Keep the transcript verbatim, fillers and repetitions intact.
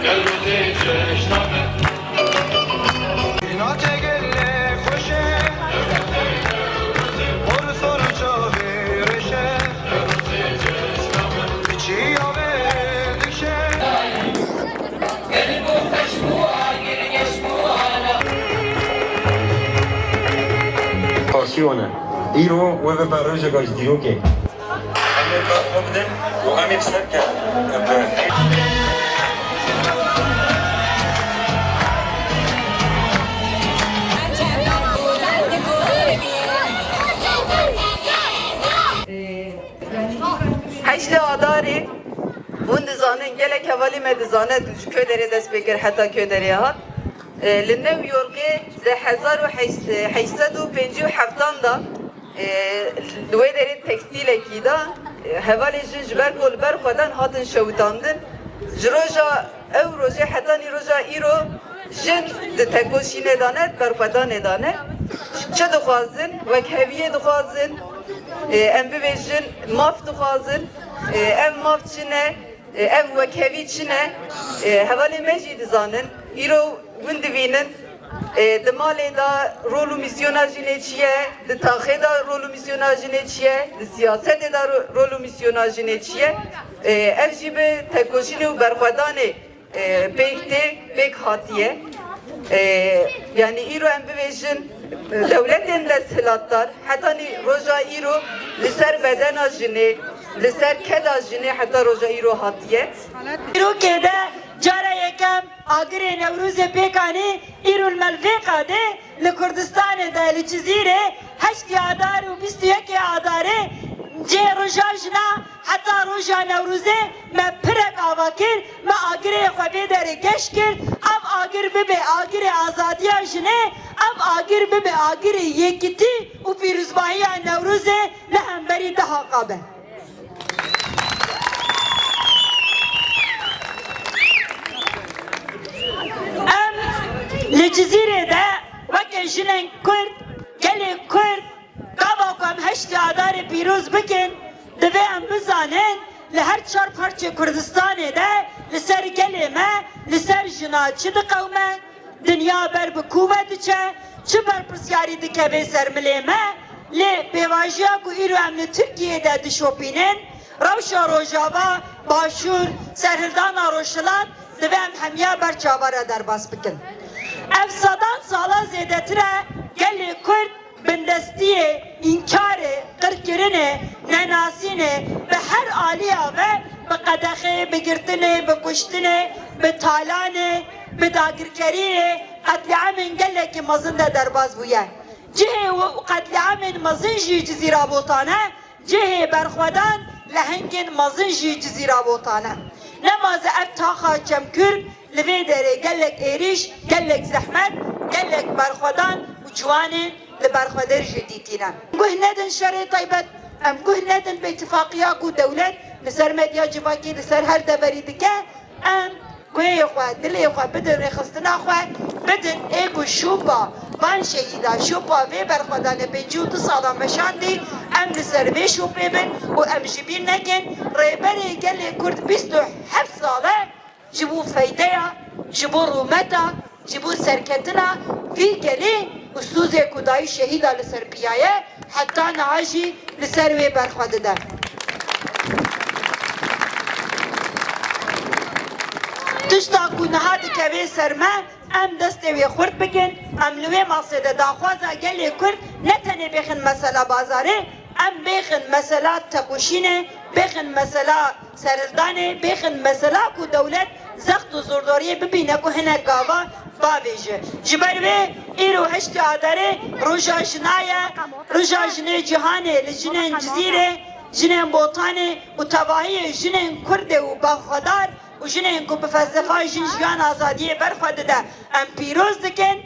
Gel bu tecrüş tabi. Partiyo ne. Îro we ve berrojeka ji dîrokê. Em ê berxwe bidin û em ê bi ser kevin. Heştê Adarê, hûn dizanin, gelek hevalî me dizane, ji Köderê dest pê kir heta Köderê hat. E, li New Yorkê di hezar û heşt sed û pêncî û heftan de, e, li wê derê tekstîlekî de, e, hevalê jin ji ber ku li ber xwe dan hatin şewitandin. Ji roja ew rojê heta nî roja îro jin di tekoşînê de ne, di berxwedanê de ne. Çi dixwazin? Wekheviyê dixwazin. E, em bibêjin maf dixwazin. E, ev maf çi ne? E, ev wekhevî çi ne? E, hevalê me jî dizanin. Îro hûn divînin, e, di malê de rol û mîsyona jinê çi ye, di taxê de rol û mîsyona jinê çi ye, di siyasetê de ro-, rol û mîsyona jinê çi ye. E, ev jî bi tekoşînê û berxwedanê, e, pêk tê, pêk hatiye. E, yanî îro em bibêjin, dewletên desthilatdar, Hetanî roja îro li ser bedena jinê, li ser keda jinê heta roja îro hatiye. Dîrokê de cara yekem agirê Newrozê pêk anî, îro li me li vê qadê li Kurdistanê de, li Cizîrê heştê Adar û bîst û yekê Adarê cê roja jina heta roja Newrozê me pirek ava kir, me agirê xwe vê derê geş kir, ev agir bibe agirê azadiya jinê, ev agir bibe agirê yekitî û pîrozbahiya Newrozê li hemberî deha qabe. Em li Cizîrê de weke jinên Kurd, gelê Kurd, gava ku em heştê Adarê pîroz bikin, divê em bizanin, li her çar parçê Kurdistanê de li ser gelê me, li ser jina çi diqewime, dinya ber bi ku ve diçe, çi berpirsyarî dikeve ser milê me, lê pêvajiya ku îro em li Tirkiyeyê de dişopînin, rewşa Rojava, Başûr, serhildana Rojhilat, divê em hemiya ber çava re derbas bikin. Ev sedan sala zêdetir e gelê Kurd bindestiyê, înkarê, qirkirinê, nenasînê bi her aliya ve, bi qedexê, bi girtinê, bi kuştinê, bi talanê, bi dagirkeriyê, qetlîamên gelekî mezin de derbas bûye. Cihê û qetlîamên mezin jî Cizîra Botan e, cihê berxwedan lehengên mezin jî Cizîra Botan e. Nemaze ev taxa Çemkûrd li vê derê gelek êrîş, gelek zehmet, gelek berxwedan û ciwanên li berxwedêr jî dîtîne. Guh nedin şerê taybet, em guh nedin bêtifaqiya ku dewlet li ser medya civakî li ser her deverî dike, em guhê xwe, dilê xwe bidin rêxistina xwe, bidin ê ku şopa van şehîda, şopa vê berxwedanê pêncî û du sala meşandî, em li ser vê şopê bin û em ji bîr nekin, Rêberê Gelê Kurd bîst û heft sal e, ji bo feydeya, ji bo rûmeta, ji bo serketina vî gelê û sûzê ku dayî şehîda li ser piya ye, heta niha jî li ser wê berxwe dide. Tişta ku niha dikeve ser me, em destê wê xurt bikin, em li wê masê de daxwaza gelê Kurd ne tenê bêxin mesela bazarê, em bêxin mesela tekoşînê, bêxin mesela serhildanê, bêxin mesela ku dewlet zext û zordoriyê bibîne ku hinek gava bavêje. Ji ber wê îro heştê Adarê roja jina ye, roja jinê cîhanê, li jinên Cizîrê, jinên Botanê û tevahiyê jinên Kurdê û berxwedar û jinên ku bi felsefa jin jiyan azadiyê ber xwe dide, em pîroz dikin.